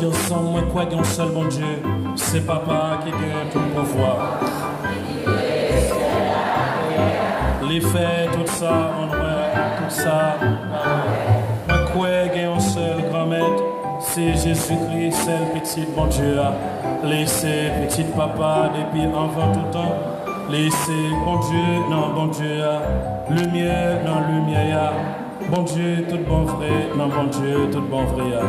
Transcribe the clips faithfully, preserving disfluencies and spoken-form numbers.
Ansanm, mwen kwè gen yon sèl Bondye, se Papa a ki gen tout pouvwa. Li fè tout sa, an dwè ak tout sa. Mwen kwè gen yon sèl Granmèt, se Jezikri, sèl Pitit Bondye a. Li se Pitit Papa a depi anvan tout tan. Li se Bondye nan Bondye a, limyè nan limyè a. Bondye tout bon vre nan Bondye tout bon vre a.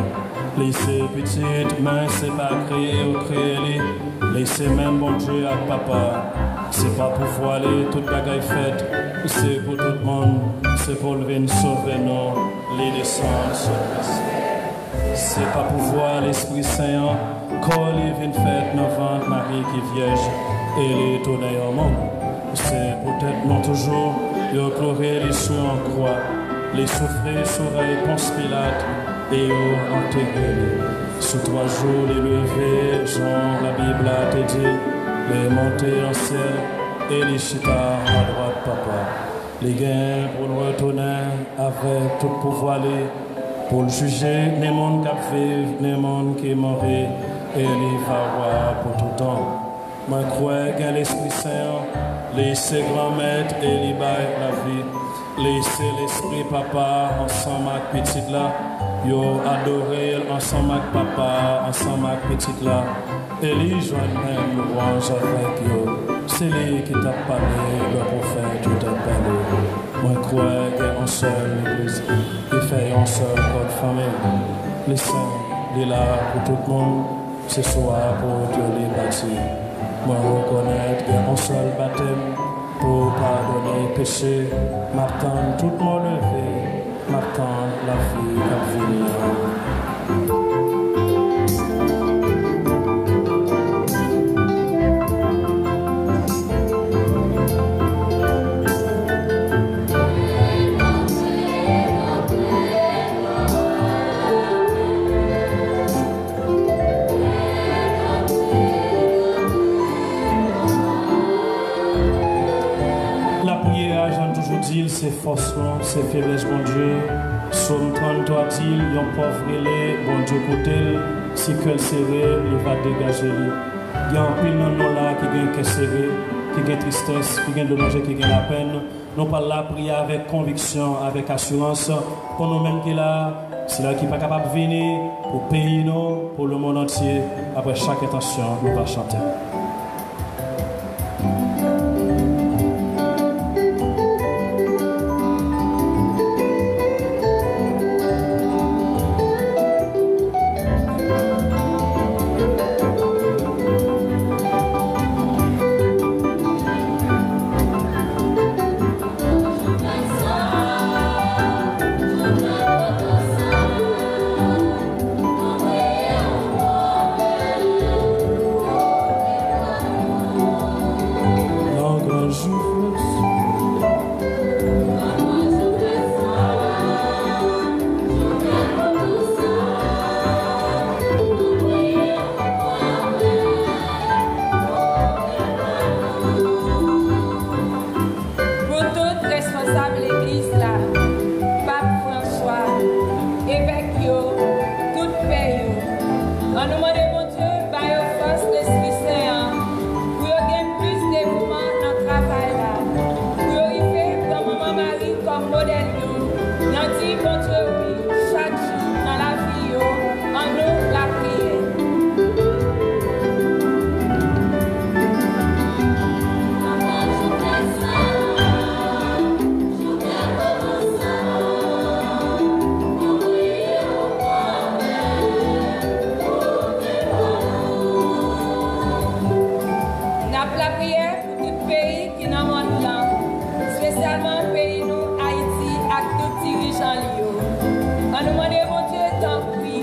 Li se Pitit, men se pa kreye yo kreye li. Li se menm Bondye ak Papa a. Se pa pouvwa li tout bagay fèt. Se pou tout moun. Se pou l vin sove nou. Li desann sou Kris. Se pa pouvwa Lespri Sen an, kò li vin fèt nan vant Mari ki vyèj, e li tounen yon moun. Se poutèt nou toujou, yo kloure li sou yon kwa. Li soufri sou rèy Pons Pilat, e yo antere li. Sou twa jou, li leve, jan Labib la te di, li monte an syèl, e li chita adwat Papa. Li gen pou l retounen avèk tout pouvwa li, pou l jije ni moun k ap viv, ni moun ki mouri, e li va wa pou toutan. Mwen kwè gen Lespri Sen an, li se Granmèt e li bay lavi. Li se Lespri Papa a ansanm ak Pitit la, yo adore l ansanm ak Papa a, ansanm ak Pitit la. E li jwenn menm lwanj avèk yo. Se li ki t ap pale lè pwofèt yo t ap pale. Mwen kwè gen yon sèl legliz ki fè yon sèl kòd fanmi. Li sen, li la pou tout moun. Se swa pou yo li pati. Mwen rekonèt gen yon sèl batèm pou padone peche. M ap tann tout mò leve. M ap tann lavi k ap vini an. Lapriyè a, jan n toujou di l, se fòs nou, se feblès Bondye. Sòm tranntwa di l, yon pòv rele, Bondye koute l, si kè l sere, li va degaje li. Gen anpil nan nou la ki gen kè sere, ki gen tristès, ki gen domaj, ki gen lapenn. Nou pral lapriyè avèk konviksyon, avèk asirans, pou nou menm ki la, sila ki pa kapab vini, pou peyi nou, pou lemonn antye, apre chak entansyon, nou va chante. Pou tout responsab legliz la, Pap Franswa, evèk yo, tout pè yo, ann nou mande Bondye ba yo fòs Lespri Sen an, pou yo gen plis devouman nan travay la, pou yo rive pran Manman Mari kòm modèl yo, nan di Bondye wi chak jou nan lavi yo, ann nou lapriyè. N ap lapriyè pou tout peyi ki nan mond lan, espesyalman peyi nou, Ayiti, ak tout dirijan li yo. Ann nou mande Bondye, tanpri,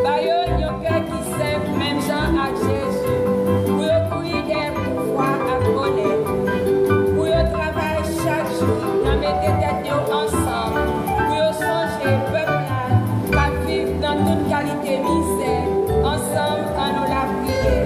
ba yo yon kè ki senp, menm jan ak Jezi, pou yo kouri dèyè pouvwa ak bonè, pou yo travay chak jou nan mete tèt yo ansanm, pou yo sonje pèp la k ap viv nan tout kalite mizè. Ansanm, ann nou lapriyè.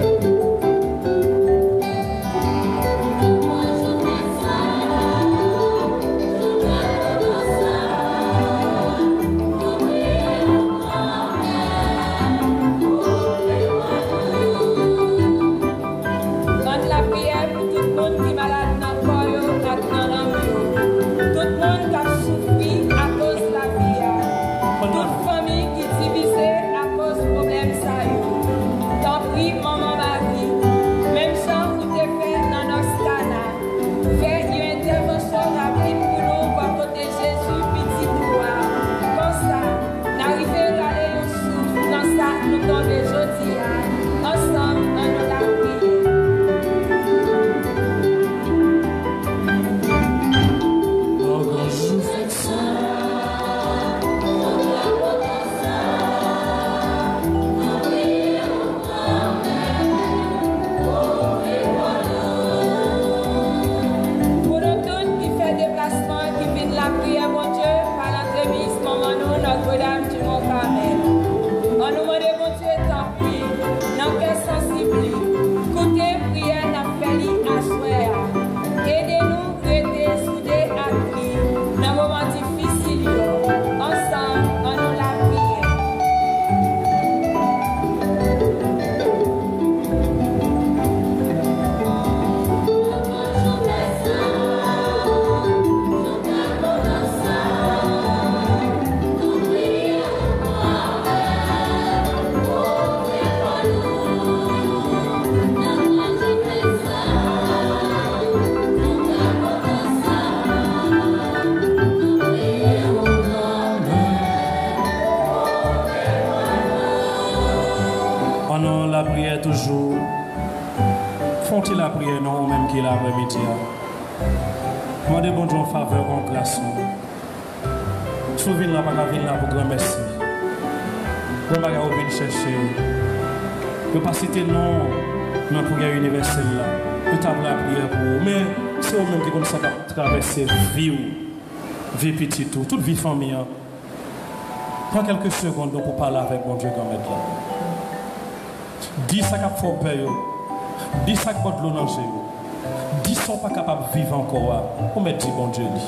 Lapriyè toujou. Fè yon ti lapriyè non, ou menm ki la aprèmidi a. Mande Bondye yon favè, yon gras non. Si w vin la, pa ka vin la pou granmèsi. Gon bagay ou vin chèche. Yo pa site non nan priyè inivèsèl la. Yo t ap lapriyè pou ou. Men se ou menm ki konn sa k ap travèse vi w, vi pitit ou, tout vi fanmi an. Pran kèlke segonn non pou pale avèk Bondye Granmèt la. Di sa k ap fè w pè yo. Di sa k ba w dlo nan je yo. Di sa w pa kapab viv ankò a. Ou mèt di Bondye li.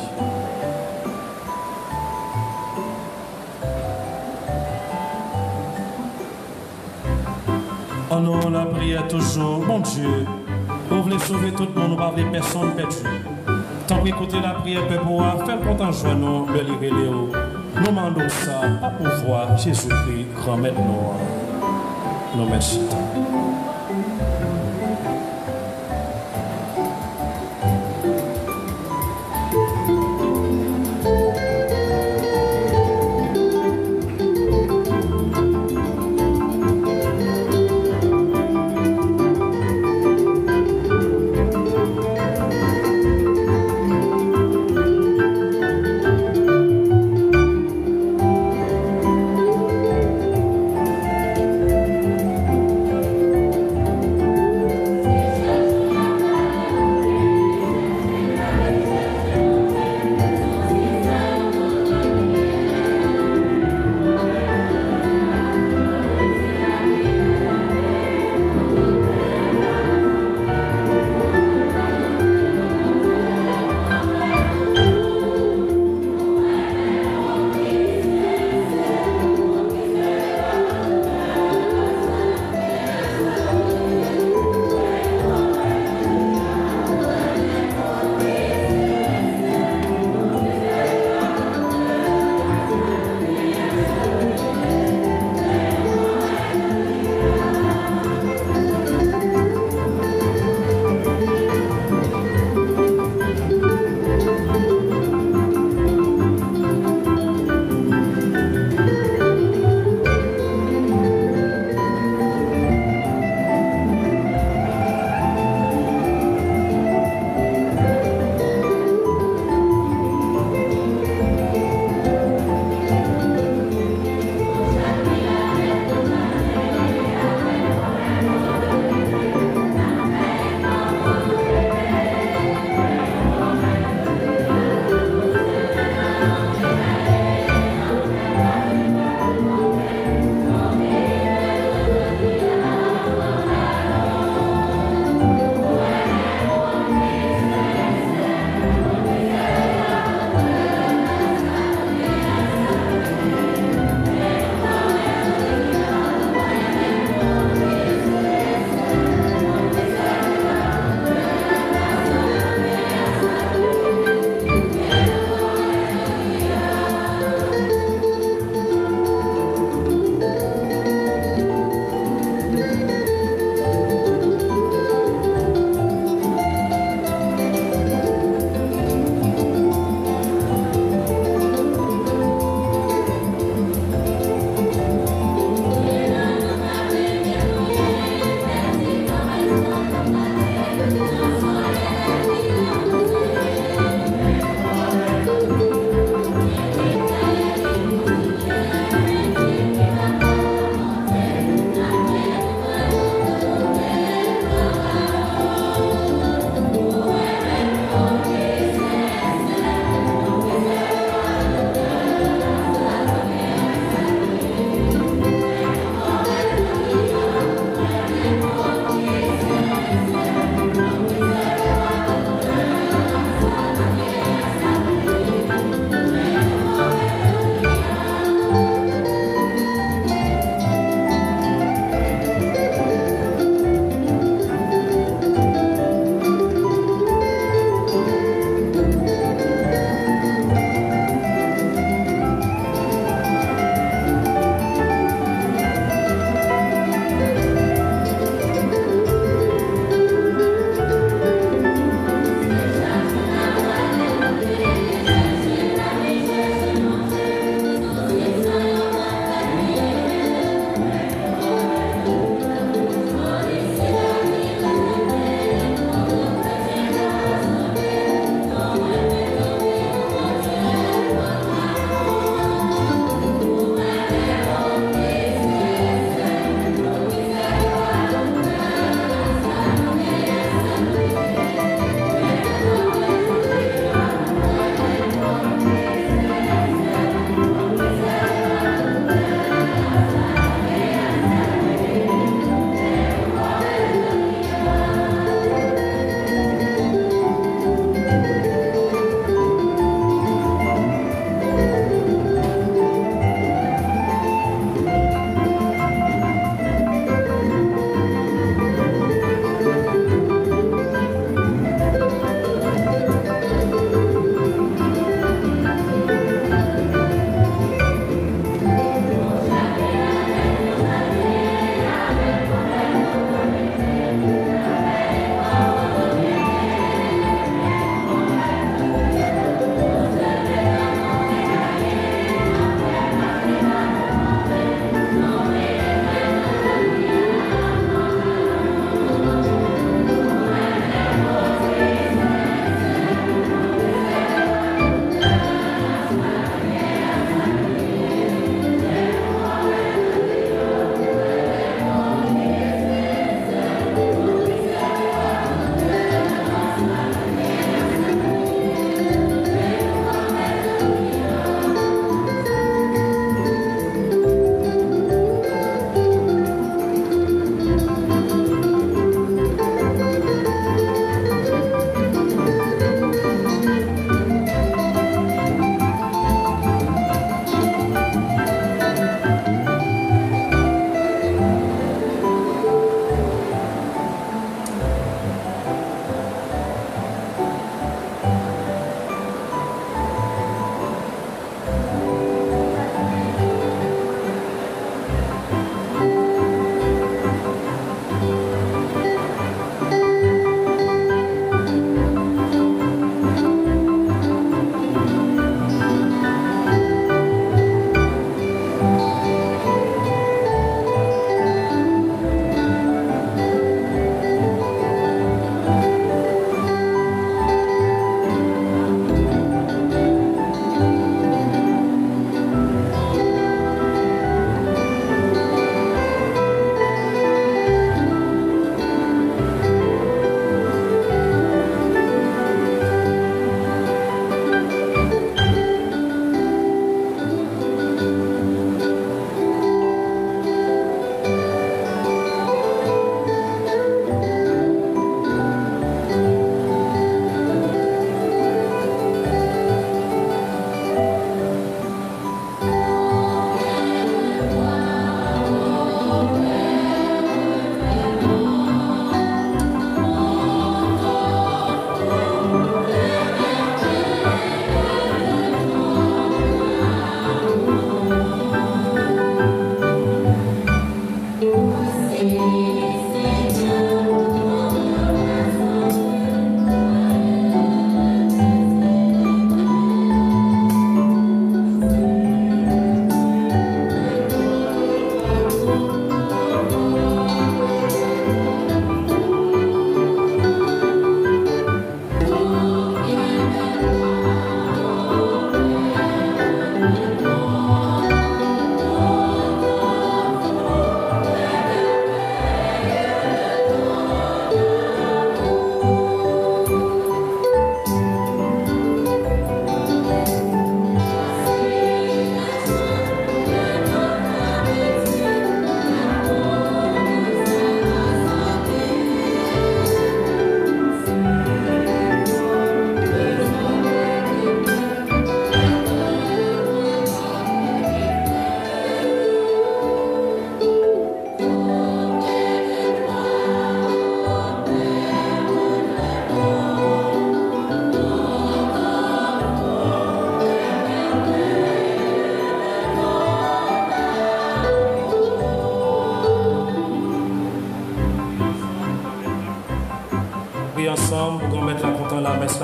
An nou lapriyè toujou, Bondye, ou vle sove tout moun, ou pa vle pèsonn pèdi. Tanpri, koute lapriyè pèp ou a, fè l kontan jwenn ou lè li rele w. Nou mande w sa pa pouvwa Jezikri, Granmèt nou an. Nou mèt chita.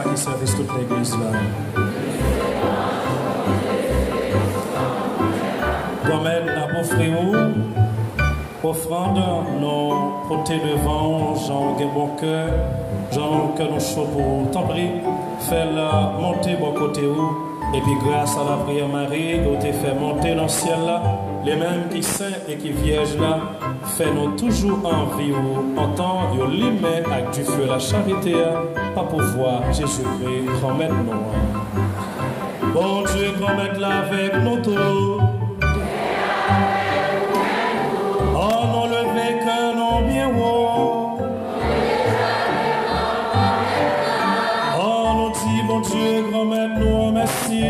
Ki sèvis tout legliz la. Granmèt, n ap ofri ou ofrann nou pote devan ou, jan ou gen bon kè, jan nou kè nou cho pou ou. Tanpri, fè l monte bò kote ou. Epi gras a lapriyè Mari, ou te fè monte nan syèl la, li menm ki sen e ki vyèj la, fè nou toujou anvi ou, antan yo limen ak dife lacharite a, pa pouvwa Jezikri, Granmèt nou an. Bondye, Granmèt la, avèk nou tou. Ann nou leve kè nou byen wo. Ann nou di Bondye, Granmèt nou an, mèsi.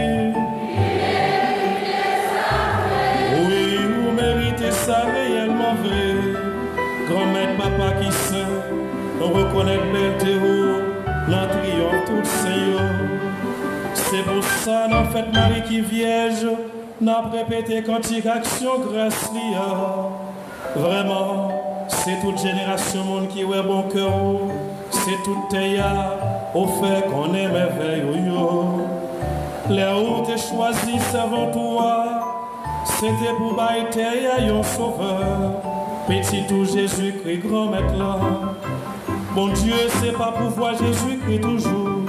Wi, ou merite sa reyèlman vre. Granmèt, Papa ki sen, nou rekonèt bèlte ou nan triyonf tout sen yo. Se pou sa, nan fèt Mari ki vyèj, n ap repete kantik aksyon gras li a. Vrèman, se tout jenerasyon moun ki wè bon kè ou, se tout tè a ou fè konnen mèvèy ou yo. Lè ou te chwazi sèvant ou a, se te pou bay tè a yon sovè, pitit ou Jezikri, Granmèt la. Bondye, se pa pouvwa Jezikri toujou.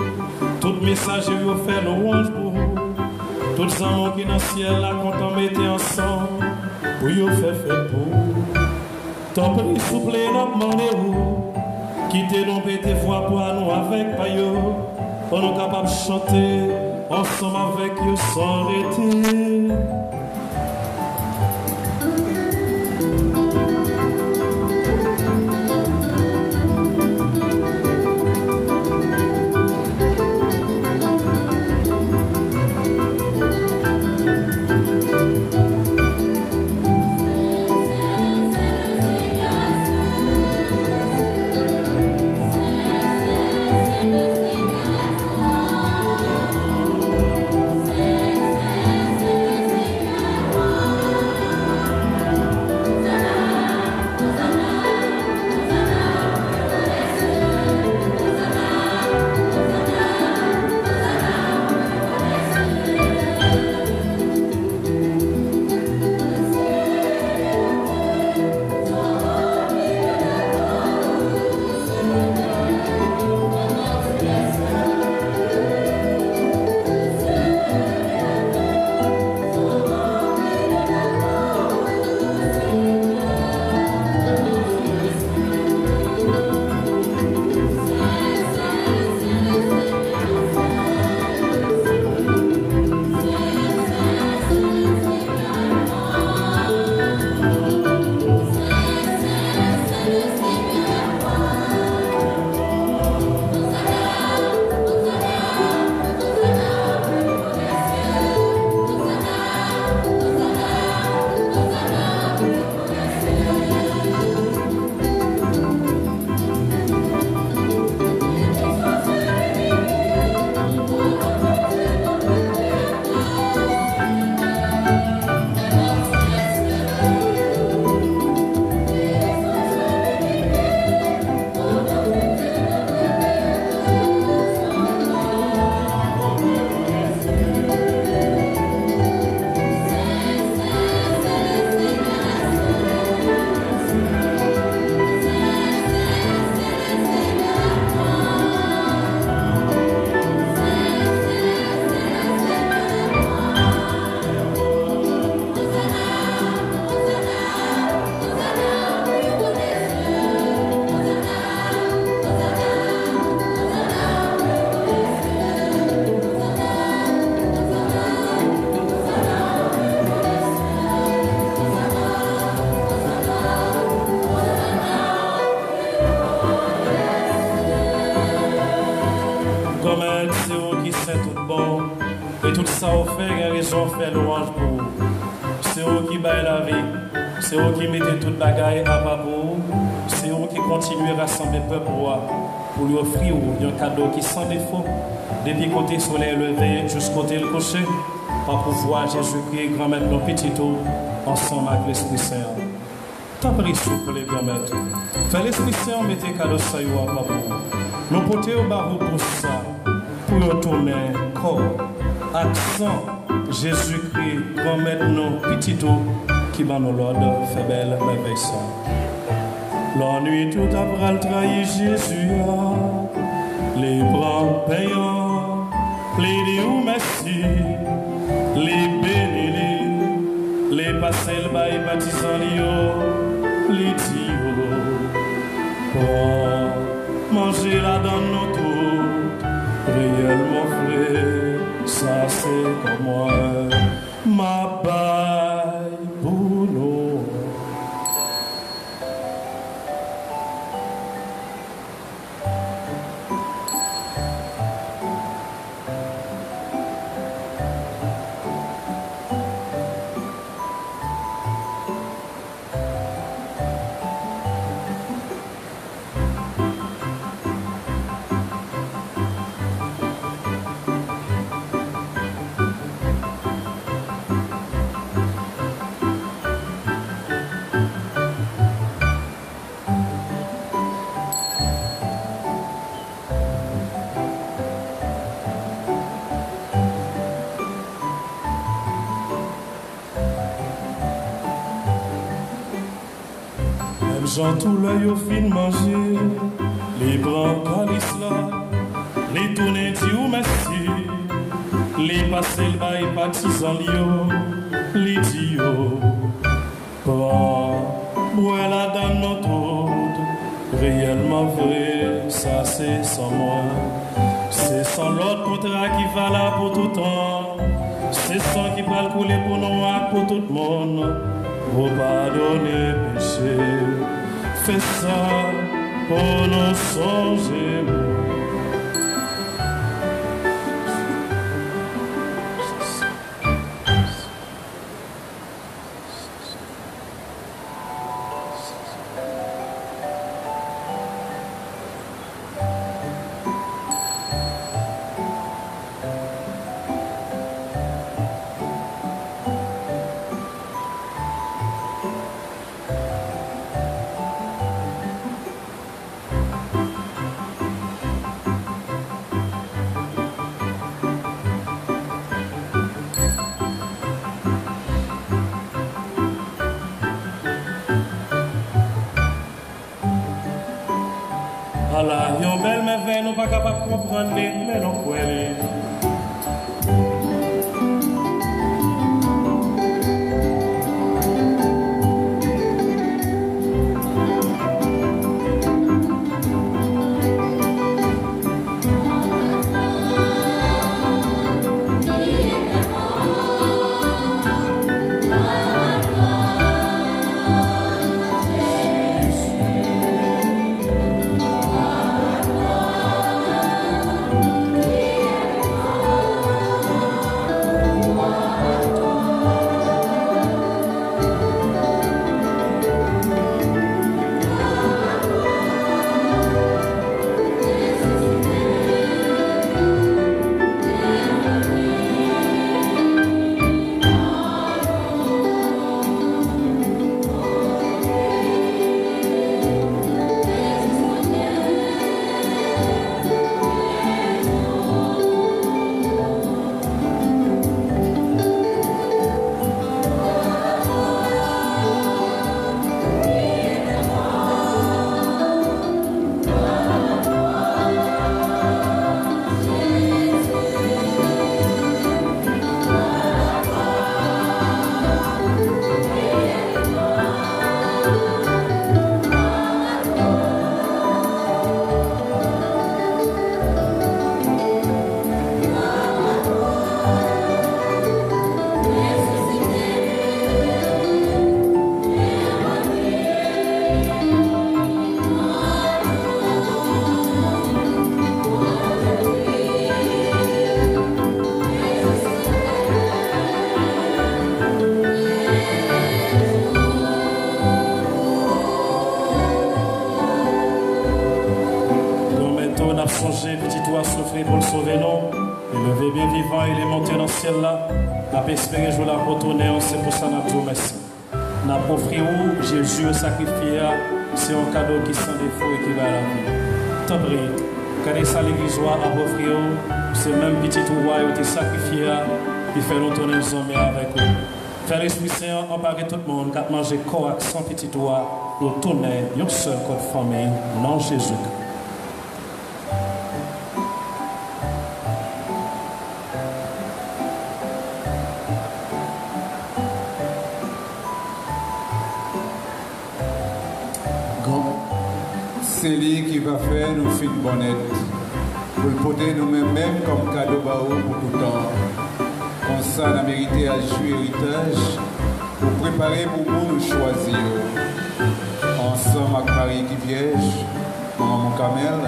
Tout mesaje yo fè lwanj pou ou. Tout zanmi ki nan syèl la kontan mete ansanm pou yo fè fèt pou ou. Tanpri, souple, n ap mande ou, kite nou mete vwa pa nou avèk pa yo, pou nou kapab chante ansanm avèk yo san rete. Granmèt, se ou ki sen tout bon, e tout sa ou fè gen rezon fè lwanj pou ou. Se ou ki bay lavi, se ou ki mete tout bagay apa pou ou, se ou ki kontinye rasanble pèp ou a pou li ofri ou yon kado ki san defo, depi kote solèy leve jis kote l kouche, pa pouvwa Jezikri, Granmèt nou, Pitit ou, ansanm ak Lespri Sen an. Tanpri, souple, Granmèt, fè Lespri Sen an mete kado sa yo apa pou ou. Nou pote yo ba ou pou sa. Pou yo tounen kò ak san Jezikri, Granmèt nou, Pitit ou, ki ban nou lòd fè bèl mèvèy sa. Lannwit yo ta pral trayi Jezi a, li pran pen an, li di ou mèsi, li beni li, li pase l bay patizan li yo, li di yo, pran, manje ladan nou tout, reyèlman vre, sa se kò mwen, m ap bay pou nou. Menm jan tou lè yo fin manje, li pran kalis la, li tounen di ou mèsi, li pase l bay patizan li yo, li di yo, pran, bwè ladan nou tout, reyèlman vre, sa se san mwen. Se san lòt kontra ki valab pou toutan. Se san ki pral koule pou nou ak pou tout moun, pou padone peche. Fè sa pou nou sonje mwen. Ala yon bèl mèvèy nou pa kapab konprann li, men nou kwè li. Granmèt ou, n ap sonje pitit ou a soufri pou l sove nou. Li leve byen vivan e li monte nan syèl la. N ap espere jou l ap retounen, se pou sa n ap di w mèsi. N ap ofri ou Jezi yo sakrifye a, se yon kado ki san defo e ki bay lavi. Tanpri, Gade sa legliz ou a ap ofri w, se menm pitit ou a yo te sakrifye a ki fè nou tounen zanmi avèk ou. Fè Lespri Sen an anpare tout moun k ap manje kò ak san pitit ou a, nou tounen yon sèl kòd fanmi nan Jezikri. Gran, se li ki va fè nou fin bonnèt, pou l pote nou menm menm kòm kado ba ou pou toutan. Konsa, n a merite a jwi eritaj ou prepare pou moun ou chwazi yo. Ansanm ak Mari ki vyèj, manman Kamèl,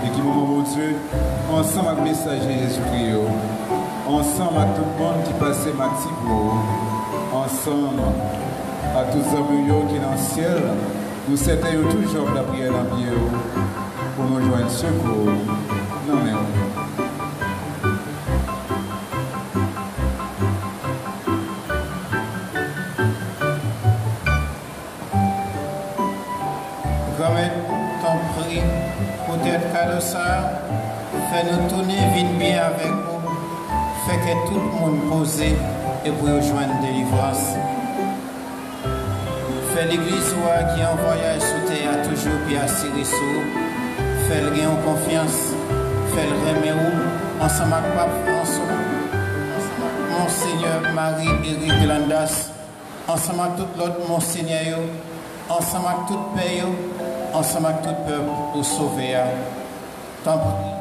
e ki manman Bondye, ansanm ak mesaje Jezikri yo, ansanm ak tout moun ki pase mati pou ou, ansanm ak tout zanmi w yo ki nan syèl, nou sèten yo toujou ap lapriyè nan pye w, pou nou jwenn sekou nan men w. Granmèt, tanpri, poutèt kado sa a, fè nou tounen vin byen avèk ou, fè kè tout moun poze e pou yo jwenn delivrans. Fè legliz ou a ki an vwayaj sou tè a toujou pi asire sou ou, fè l gen yon konfyans, fè l renmen ou, ansanm ak Pap Franswa, ansanm ak Monsenyè Marie Eric Landas, ansanm ak tout lòt monsenyè yo, ansanm ak tout pè yo, ansanm ak tout pèp ou sove a. Tanpri,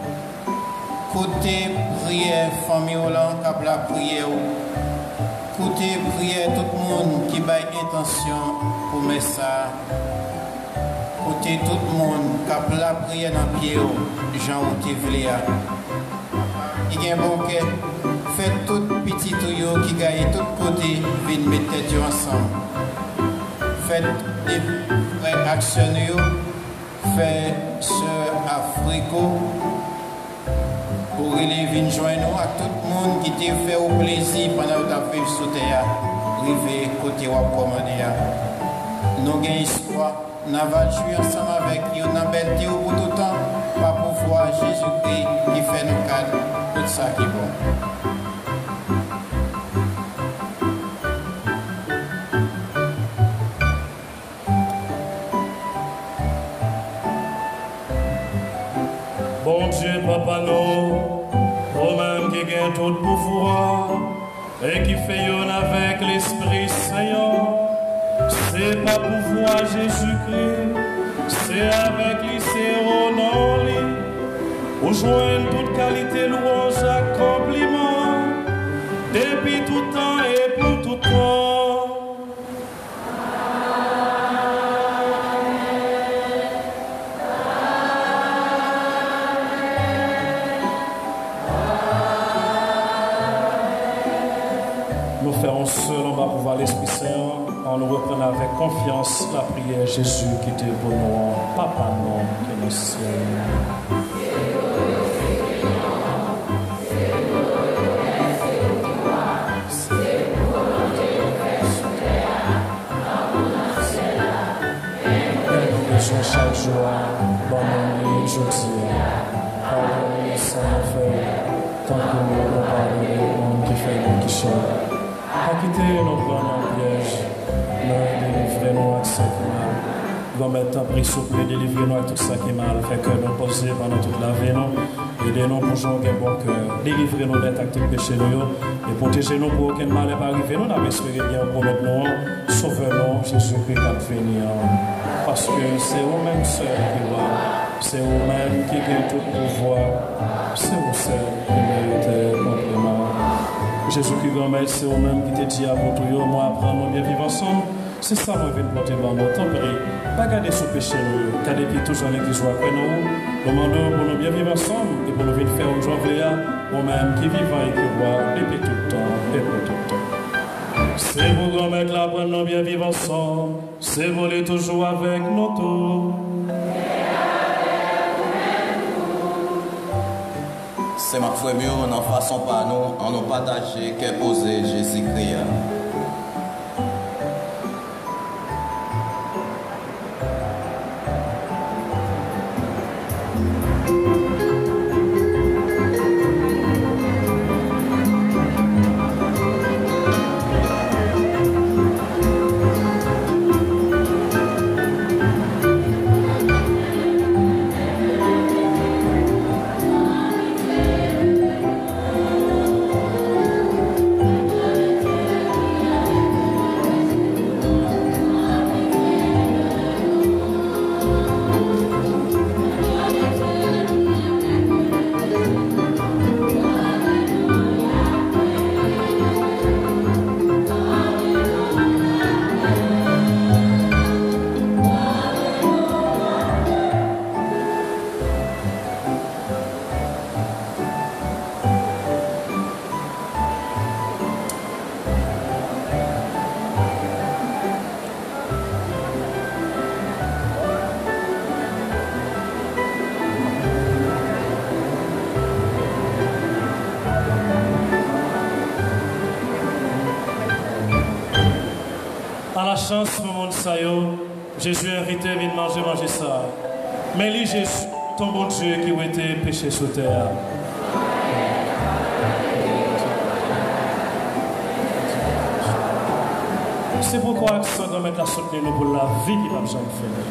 koute priyè fanmi w lan k ap lapriyè w. Koute priyè tout moun ki bay entansyon pou mès sa a. Koute tout moun k ap lapriyè nan pye w jan ou te vle a. Ki gen bon kè, fè tout pitit ou yo ki gaye tout kote vin met tèt yo ansanm. Fè tout frè ak sè nou yo, fè sè Afriko, ou rele vin jwenn ou ak tout moun ki te fè ou plezi pandan yo t ap viv sou tè a, rive kote w ap kòmande a. Nou gen espwa n a va jwi ansanm avèk yo nan bèlte ou pou toutan, pa pouvwa Jezikri ki fè nou kad tout sa ki bon. Bondye Papa nou, ou menm ki gen tout pouvwa e ki fè youn avèk Lespri Sen an, se pa pouvwa Jezikri, se avèk li, se o non li, ou jwenn tout kalite lwanj ak konpliman, depi tout tan e pou tout tan. Nou fè yon sèl anba pouvwa Lespri Sen an, ann nou reprann avèk konfyans lapriyè Jezi kite pou nou an, Papa nou ki nan syèl. Pen nou bezwen chak jou a, ban nou li jodi a. Padone nou sa nou fè, tankou nou padone moun ki fè nou kichòy. Pa kite nou pran nan pyèj, men delivre nou ak sa ki mal. Granmèt, tanpri, souple, delivre nou ak tout sa ki mal. Fè kè nou poze pandan tout lavi nou. Ede nou pou jan w gen bon kè. Delivre nou nèt ak tout peche nou yo. E pwoteje nou pou okenn malè pa rive nou. N ap espere byen ou pwomèt nou an. Sovè nou, Jezikri k ap vini an. Paske se ou menm sèl ki wa. Se ou menm ki gen tout pouvwa. Se ou sèl ki merite konpliman. Jezikri Granmèt, se ou menm ki te di apot ou yo, mwen aprann nou byen viv ansanm. Se sa mwen vin pote ban nou. Tanpri, pa gade sou peche nou yo. Gade pyento jan legliz ou a kwè nan ou. Nou mande w pou nou byen viv ansanm e pou nou vin fè w jan w vle a, ou menm ki vivan e ki wa depi tout tan e pou tout tan. Se pou Granmèt la aprann nou byen viv ansanm. Se pou li toujou avèk nou tou. Sè m ak frè m yo, nan fason pa nou, ann nou pataje kè poze Jezikri a. Malachans pou moun sa yo, Jezi envite vin manje manje sa a. Men li, Jezi, ton Bondye ki wete peche sou tè a. Se poukwa ak san Granmèt la soutni nou pou lavi ki p ap janm fini.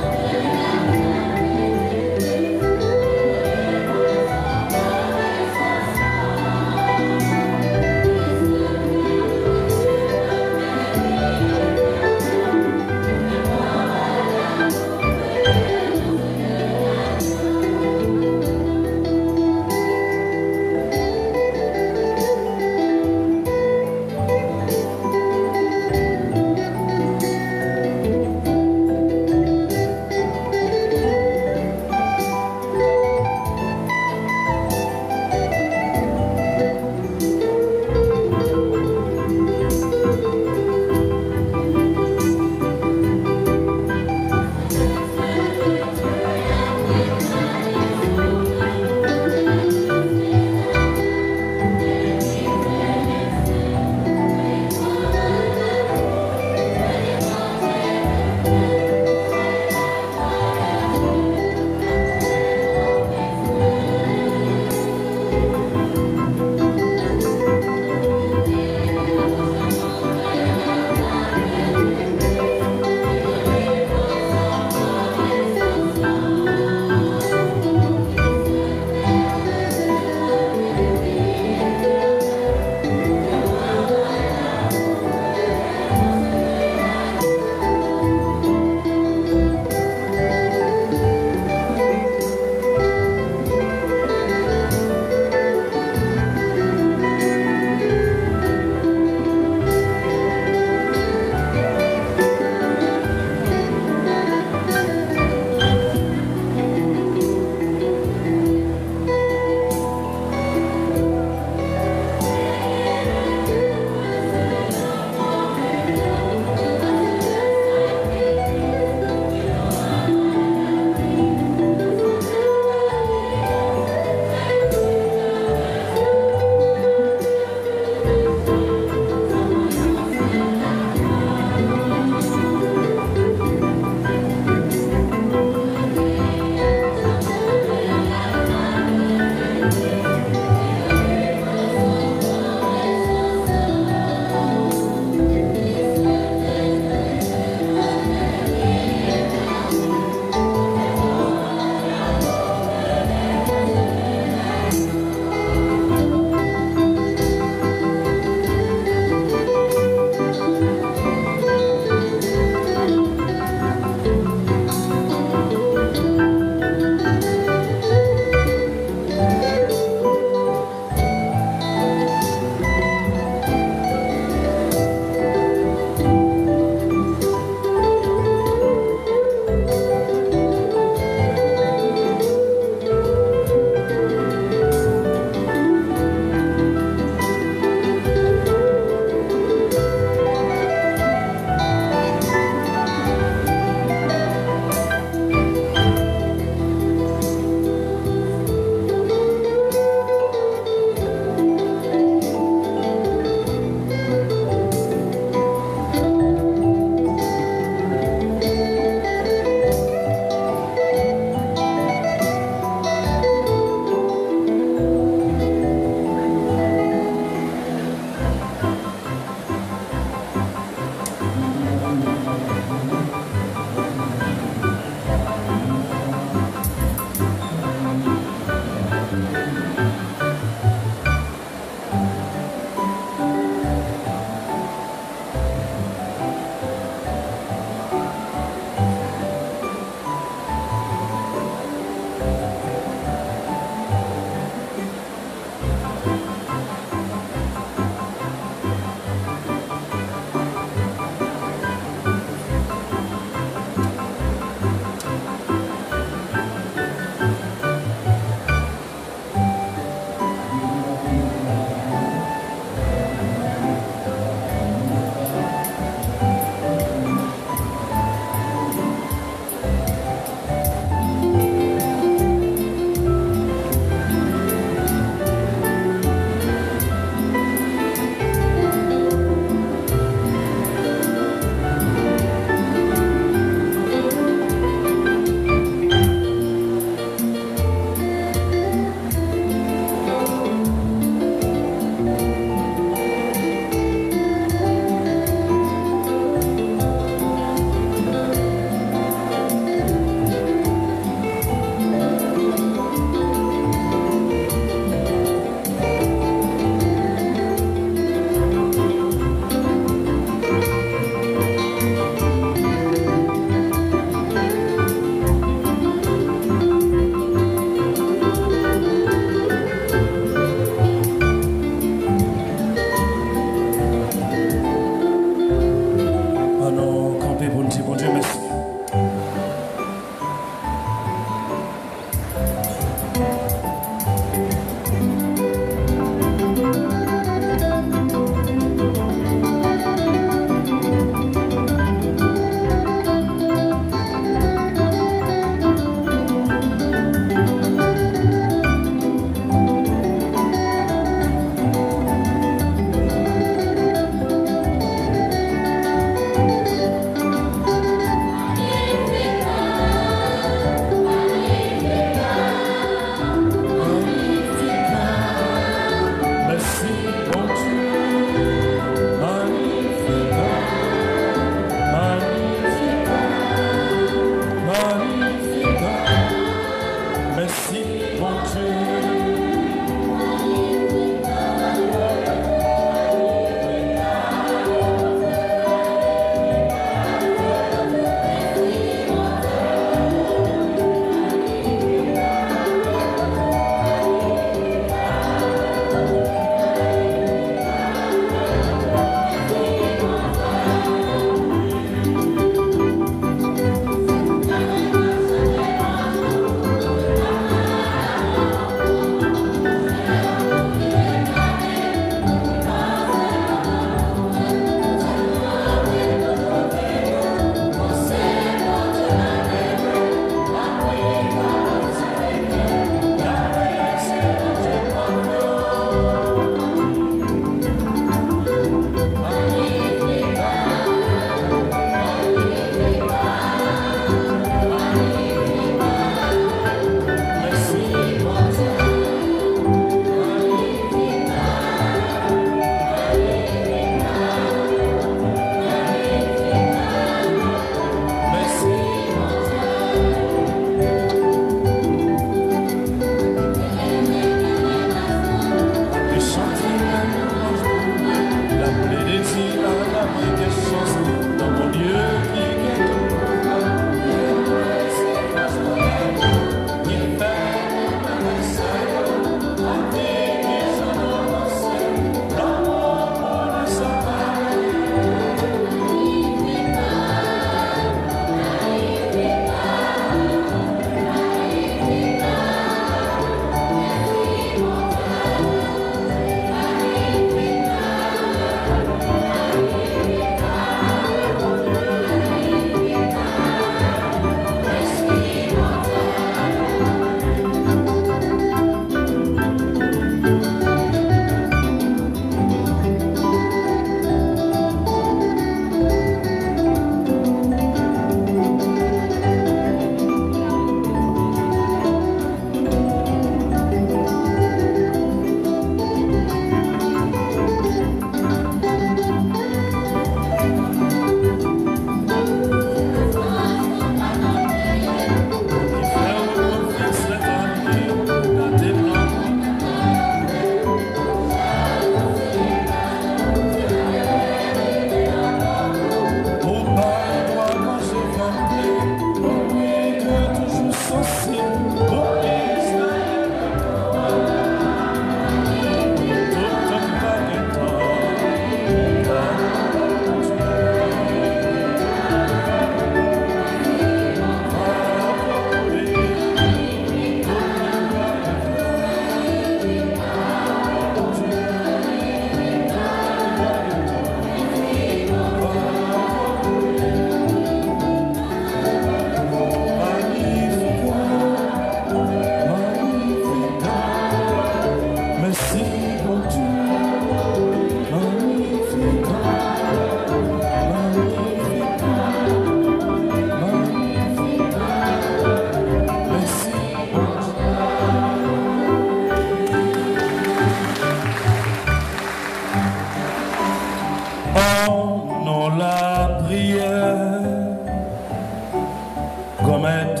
Mèt,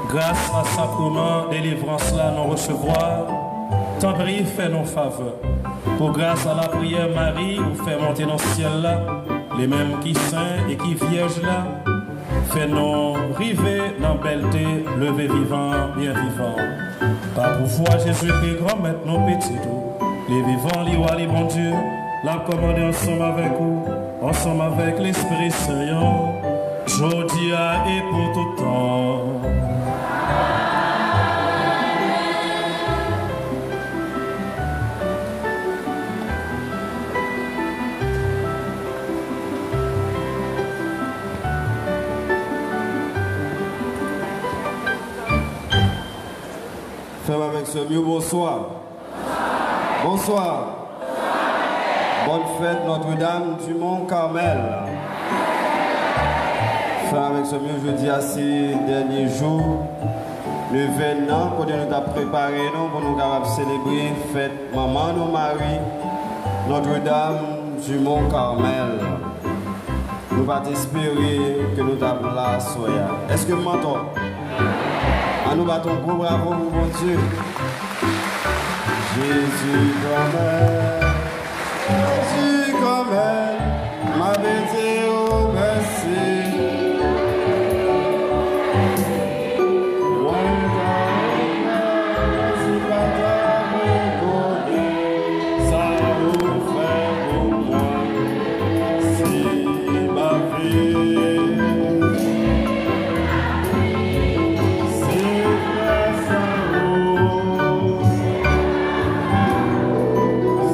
gras a sakreman delivrans la nou resevwa, tanpri fè nou favè. Pou gras a lapriyè Mari ou fè monte nan syèl la, li menm ki sen e ki vyèj la, fè nou rive nan bèlte leve vivan, byen vivan. Pa pouvwa Jezikri, Granmèt nou, Pitit ou, li vivan, li wa, li Bondye, l ap kòmande ansanm avèk ou, ansanm avèk Lespri Sen an, jodi a e pou tout tan. Frè m avèk sè m yo, bonswa. Bonswa. Bòn fèt Notre-Dame du Mont Carmel. Frè m avèk sè m yo, jodi a se dènye jou nevèn nan, kote nou t ap prepare nou pou nou kapab selebre fèt manman nou Mari, Notre-Dame du Mont Carmel. Nou pa t espere ke nou t ap la aswè a. Èske m antò? An nou bat yon gwo bravo pou Bondye. Jezi kanmenm, Jezi kanmenm, m ap di w mèsi. Mwen ta mèsi pa ta rekonnen sa ou fè pou mwen. Si ma vi, se gras a ou.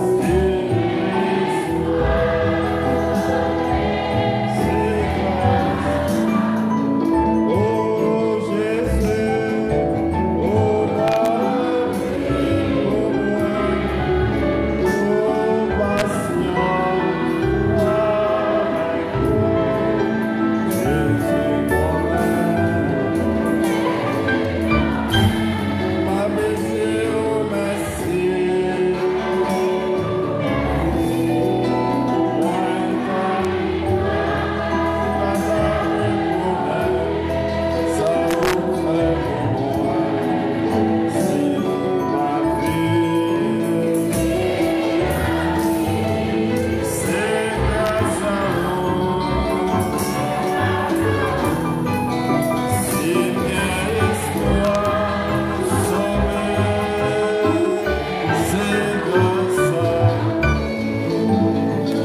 Se gras, se gras. O Jezi, o Mari, o mwen, o pasyan.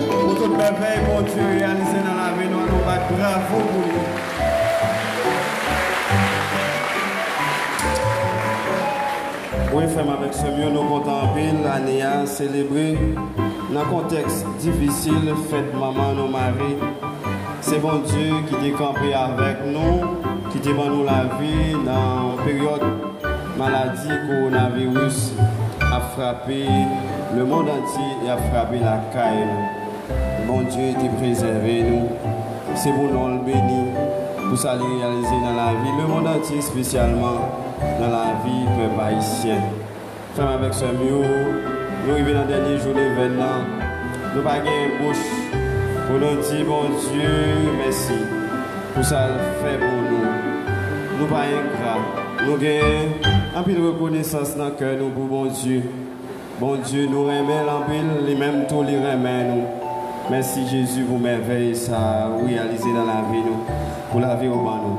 Pou tout mèvèy Bondye reyalize nan lavi nou, an nou bat bravo pou li. Wi, frè m avèk sè m yo, nou kontan anpil ane a selebre nan kontèks difisil fèt manman nou Mari. Se Bondye ki te kanpe avèk nou, ki te ban nou lavi nan peryòd maladi kowonaviris ap frape lemonn antye e ap frape lakay nou. Bondye te prezève nou. Se pou non l beni, pou sa li reyalize nan lavi lemonn antye, espesyalman nan lavi pèp ayisyen. Frè m avèk sè m yo, nou rive nan dènye jou nevèn nan. Nou pa gen bouch pou nou di Bondye mèsi pou sa l fè pou nou. Nou pa engra. Nou gen anpil rekonesans nan kè nou pou Bondye. Bondye, nou renmen l anpil, li menm tou li renmen nou. Mèsi Jezi pou mèvèy sa ou reyalize nan lavi nou, pou lavi ou ban nou.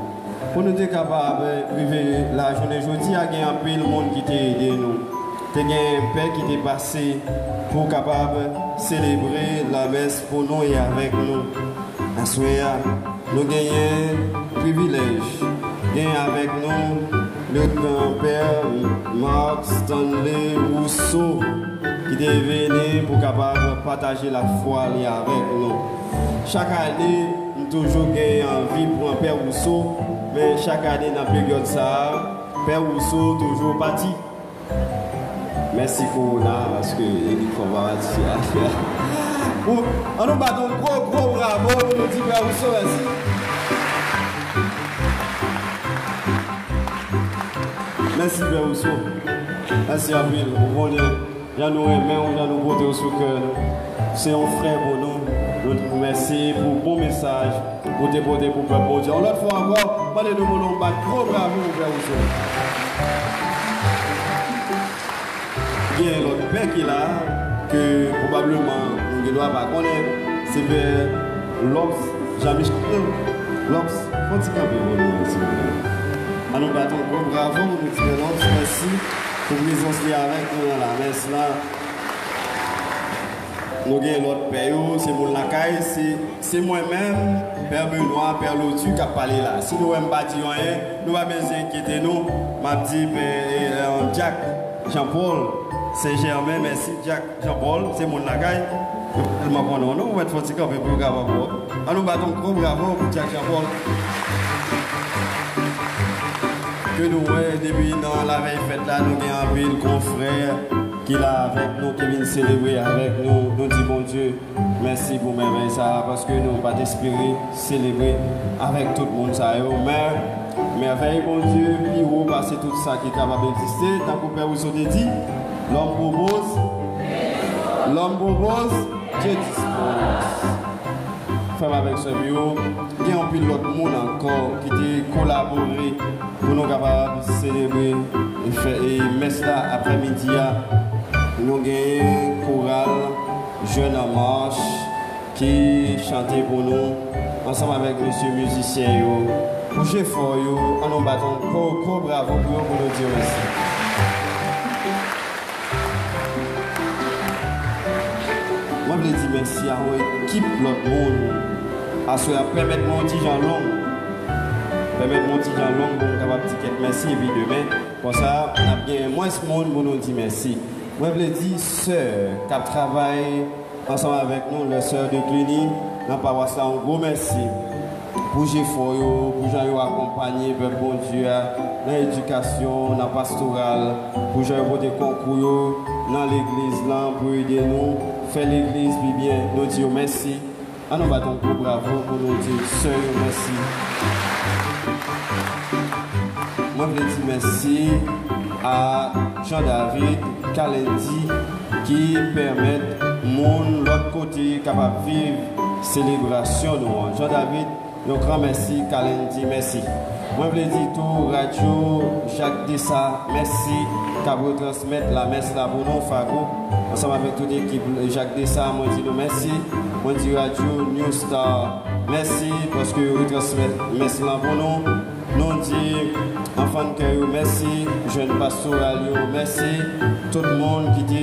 Pou nou te kapab rive lajounen jodi a, gen anpil moun ki te ede nou. Te gen pè ki te pase pou kapab selebre lamès pou nou e avèk nou. Aswè a, nou genyen privilèj gen avèk nou le gran pè Marc Stanley Rousseau, ki te vini pou kapab pataje lafwa li avèk nou. Chak ane, m toujou gen anvi pran pè Rousseau, men chak ane nan peryòd sa a, pè Rousseau toujou pati. Mèsi kowona, paske li konba pati a. Pou, an nou bat yon gwo, gwo bravo pou nou di pè Rousseau mèsi. Mèsi pè Rousseau. Mèsi anpil. Ou konnen, jan nou renmen w, jan nou pote w sou kè nou. Se yon frè pou nou. Nou di w mèsi pou bon mesaj ou te pote pou pèp Bondye. Yon lòt fwa ankò, Mande nou pou nou bat gwo bravo pou Pè Rousseau. Gen lòt pè ki la, ke pwobableman nou gen dwa pa konnen, se Pè Lobs Jean Michel. Lobs, fè yon ti kanpe pou nou, silvouplè. An nou bat yon gwo bravo pou nou, ti Pè Lobs, mèsi pou prezans li avèk nou nan lamès la. Nou gen lòt pè yo, se moun lakay, se, se mwen menm, Pè Benoit, Pè Lotu k ap pale la. Si nou wè m pa di anyen, nou pa bezwen enkyete nou. M ap di Pè, eh, Jack Jean Paul Saint Germain, mèsi Jack Jean Paul, se moun lakay. Yo tèlman konnen w, nou mèt fè yon ti kanpe pou yo kapab wè w. An nou bat yon gwo bravo pou Jack Jean Paul. Ke nou wè depi nan lavèy fèt la, nou gen anpil konfrè ki la avèk nou, ki vin selebre avèk nou. Nou di Bondye mèsi pou mèvèy sa a, paske nou pa t espere selebre avèk tout moun sa yo. Men, mèvèy Bondye pi wo pase tout sa ki kapab egziste. Tankou Pè Rousseau te di, l'homme propose, l'homme propose, Dieu dispose. Frè m avèk sè m yo, gen anpil lòt moun ankò ki te kolabore pou nou kapab selebre e fè, e mès la aprèmidi a. Nou genyen koral Jeunes en Marche ki chante pou nou, ansanm avèk mesye mizisyen yo, pou jefò yo. An nou bat yon gwo, gwo bravo pou yo, pou nou di yo mèsi. Mwen vle di mèsi a yon ekip lòt moun. Aswè a, pèmèt mwen yon ti jan long. Pèmèt mwen yon ti jan long pou m kapab di kèk mèsi, epi demen, konsa, n ap gen mwens moun pou nou di mèsi. Mwen vle di sè k ap travay ansanm avèk nou, les sœurs de Cluny, nan pawas la, yon gwo mèsi pou jefò yo, pou jan yo akonpanye pèp Bondye a nan edikasyon, nan pastoral, pou jan yo pote konkou yo nan legliz lan pou ede nou fè legliz pi byen. Nou di yo mèsi. An nou bat yon gwo bravo pou nou di sè yo mèsi. Mwen vle di mèsi a Jean David Kalendi ki pèmèt moun lòt kote kapab viv selebrasyon nou an. Jean David, yon gran mèsi, Kalendi, mèsi. Mwen vle di tou radyo Jak Desa mèsi k ap retransmèt lamès la pou nou, Fago, ansanm avèk tout ekip Jak Desa, mwen di nou mèsi. Mwen di radyo New Star mèsi paske yo retransmèt mès lan pou nou. Nou di anfan kè yo mèsi, jèn pastoral yo mèsi, tout moun ki te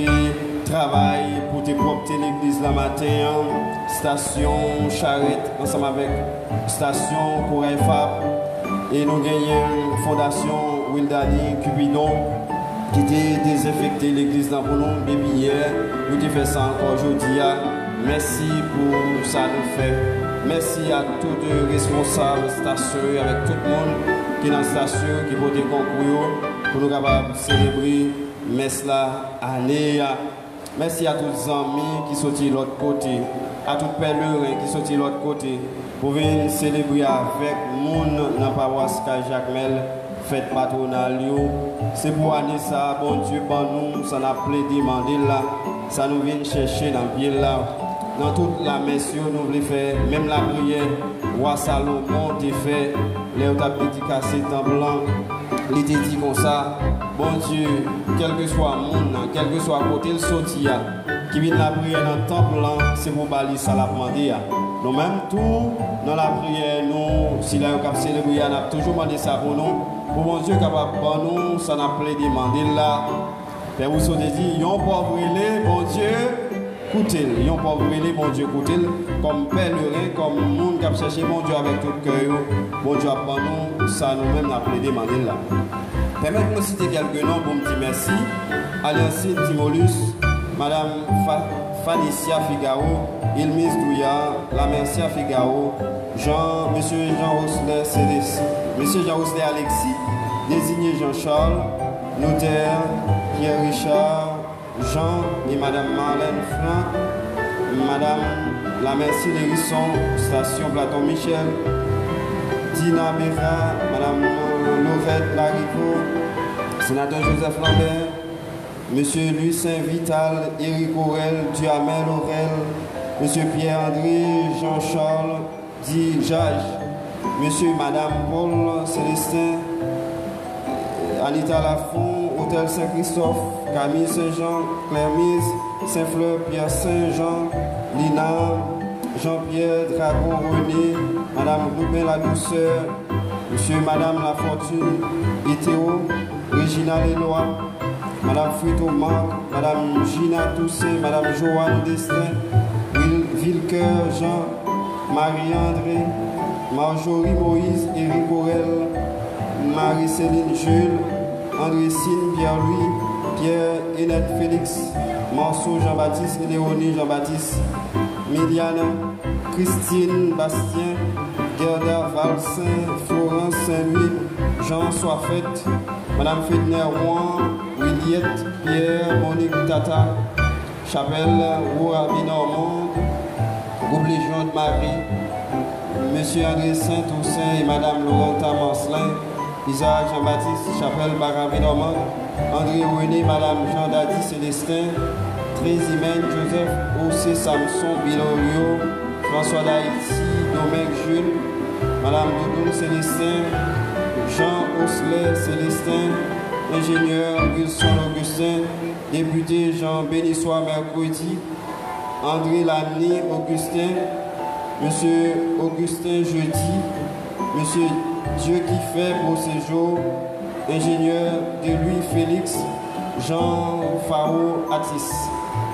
travay pou te pwòpte legliz lan maten an, estasyon charèt ansanm avèk estasyon Koray Fab, e nou genyen Fondasyon Wildany Cupidon ki te dezenfekte legliz lan pou nou depi yè, yo te fè sa ankò jodi a. Mèsi pou sa nou fè. Mèsi a tout responsab estasyon yo avèk tout moun ki nan estasyon yo ki pote konkou yo pou nou kapab selebre mès la ane a. Mèsi a tout zanmi ki soti lòt kote, a tout pèleren ki soti lòt kote pou vin selebre avèk moun nan pawas Kay Jakmèl fèt patwonal yo. Se pou ane sa a Bondye ban nou sa n ap plede mande l la, sa nou vin chèche nan pye l la. Nan tout lamès yo, nou vle fè menm lapriyè wa Salomon te fè lè yo t ap dedikase tanp lan. Li te di konsa, Bondye, kèlkeswa moun nan, kèlkeswa kote l soti a, ki vin lapriyè nan tanp lan, se pou w ba li sa l ap mande a. Nou menm tou, nan lapriyè nou, sila yo k ap selebre a, n ap toujou mande sa pou nou, pou Bondye kapab ban nou sa n ap plede mande l la. Pè Rousseau te di, yon pòv rele, Bondye koute l. Yon pòv rele, Bondye koute l. Kòm pèleren, kòm moun k ap chèche Bondye avèk tout kè yo, Bondye ap ban nou sa nou menm n ap plede mande l la. Pèmèt mwen site kèlke non pou m di mèsi. Alyansine Timolus, Madam Fa-, Fanicia Figaro, Ilmise Douillard, Lamercia Figaro, Jean, Mesye Jean Roslè Célestin, Mesye Jean Roslè Alexis, Désigné Jean Charles, Notè Pierre Richard Jean e Madam Marlène Franc, Madam Lamercie Lérisson, Stasyon Platon Michel, Dina Béra, Madam Laurette Larivaux, Senatè Joseph Lambert, Mesye Lucien Vital, Eric Aurel, Duhamel Aurel, Mesye Pierre André, Jean Charles, Di Jaj, Mesye, Madam Paul Célestin, Anita Lafont, Otèl Sen Kristòf, Camille Saint Jean, Clermise Saint Fleur, Pierre Saint Jean, Lina, Jean Pierre, Dragon René, Madam Ruben Ladouceur, Mesye, Madam Lafortune, Ethéo, Reginald Eloi, Madam Frito Marc, Madam Gina Toussaint, Madam Joanne Destin, Vil- Vilker Jean, Marie André, Marjorie Moïse, Eric Orel, Marie Céline Jules, André Cine, Pierre Louis, Pierre Enette Félix, Marceau Jean Baptiste, Léonie Jean Baptiste, Miliana, Christine Bastien, Gerda Valcin, Florence Saint Louis, Jean Soifet, Madam Fedner Juan, Williette Pierre, Monique Tata, Chapelle Rorabi Normande, Groupe Légion de Marie, Mesye André Saint Toussaint et Madam Laurenta Marcelin, Isaac Jean Baptiste, Chapelle Barabi Normande, André René, Madam Jean Dady Célestin, Trésimène Joseph, José Samson Bilorio, François d'Haïti, Domingue Jules, Madam Doudoune Célestin, Jean Osler Célestin, Ingénieur Wilson Augustin, Député Jean Bénissois Mercredi, André Lamni Augustin, Mesye Augustin Jeudi, Mesye Dieu qui fait beau séjour, Enjenyè Delouis Félix, Jean Faro Atis.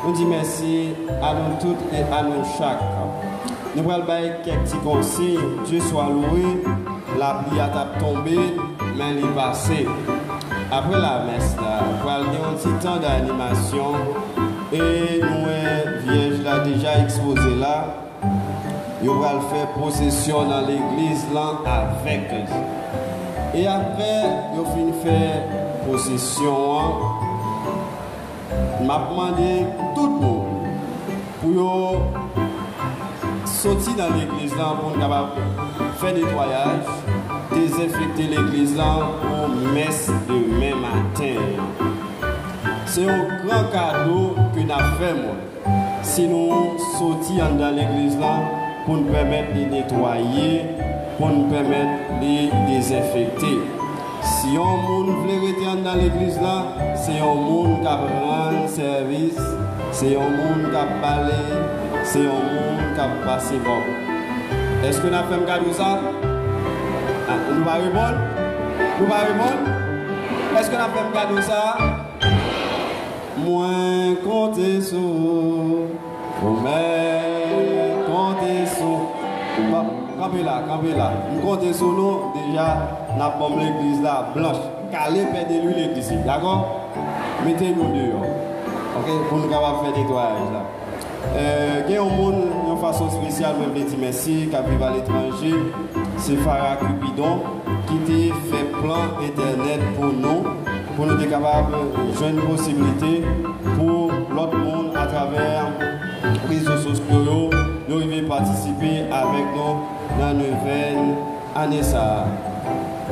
Nou di mèsi a nou tout e a nou chak. Nou pral bay kèk ti konsiy. Dye swa lwe, lapli a t ap tonbe, men li pase. Apre lamès la, pral gen yon ti tan d animasyon e nou wè vyèj la deja ekspoze la. Yo pral fè pwosesyon nan legliz lan avèk li. E apre yo fin fè pwosesyon an, m ap mande tout moun pou yo soti nan legliz lan pou n kapab fè netwayaj, dezenfekte legliz lan pou mès demen maten an. Se yon gran kado ke n ap fè moun. Si nou soti anndan legliz lan pou n pèmèt li netwaye, pou n pèmèt li dezenfekte. Si yon moun vle rete anndan legliz lan, se yon moun k ap rann sèvis, se yon moun k ap pale, se yon moun k ap pase bò. Èske n ap fè m kado sa? Ah, nou pa reponn? Nou pa reponn? Èske n ap fè m kado sa? Mwen konte sou ou, ou mèt konte sou. Bon, kanpe la, kanpe la. M konte sou nou, deja, n ap ban m legliz la blanch. Kale pè de lwil legliz li, dakò? Mete nou deyò. Oke, pou nou kapab fè netwayaj la. Eh, gen yon moun, yon fason espesyal, mwen vle di mèsi, k ap viv aletranje. Se Farah Cupidon ki te fè plan entènèt pou nou, pou nou te kapab jwenn posiblite pou lòt moun atravè rezo sosyo yo, yo rive patisipe avèk nou nan nevèn ane sa a.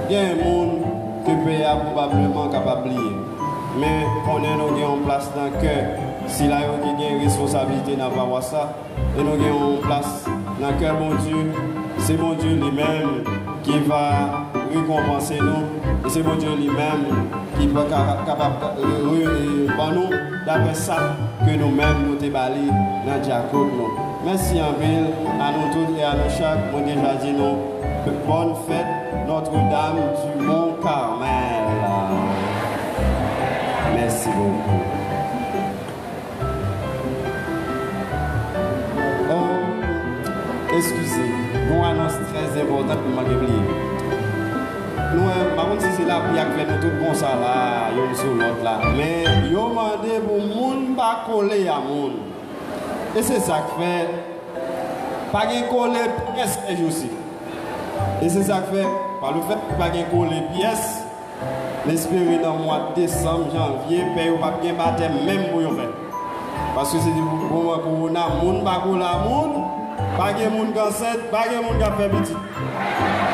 Gen moun ke pè a pwobableman kapab bliye, men konnen nou gen yon plas nan kè sila yo ki gen responsablite nan pawas la. E nou gen yon plas nan kè Bondye. Se Bondye li menm ki va rekonpanse nou. E se Bondye li menm ki va ka- kapab re- re- ban nou dapre sa ke nou menm nou te ba li nan dyakout nou. Mèsi anpil a nou tout e a nou chak. Mwen deja di nou bòn fèt Notre Dame du Mont Carmel. Mèsi bokou. Oh, eskize, gon anons trè enpòtan ke m manke bliye. Nou wè, m pa konn si se lapli a k fè nou tout konsa la, youn sou lòt la, men yo mande pou moun pa kole a moun. E se sa k fè, pa gen kole pyès sèjousi. E se sa k fè, pa lefèt ke pa gen kole pyès, m espere nan mwa desanm, janvye, pè yo p ap gen batèm menm pou yo fè. Paske se te pou moman kowona, moun pa kole a moun, pa gen moun k ansent, pa gen moun k ap fè pitit.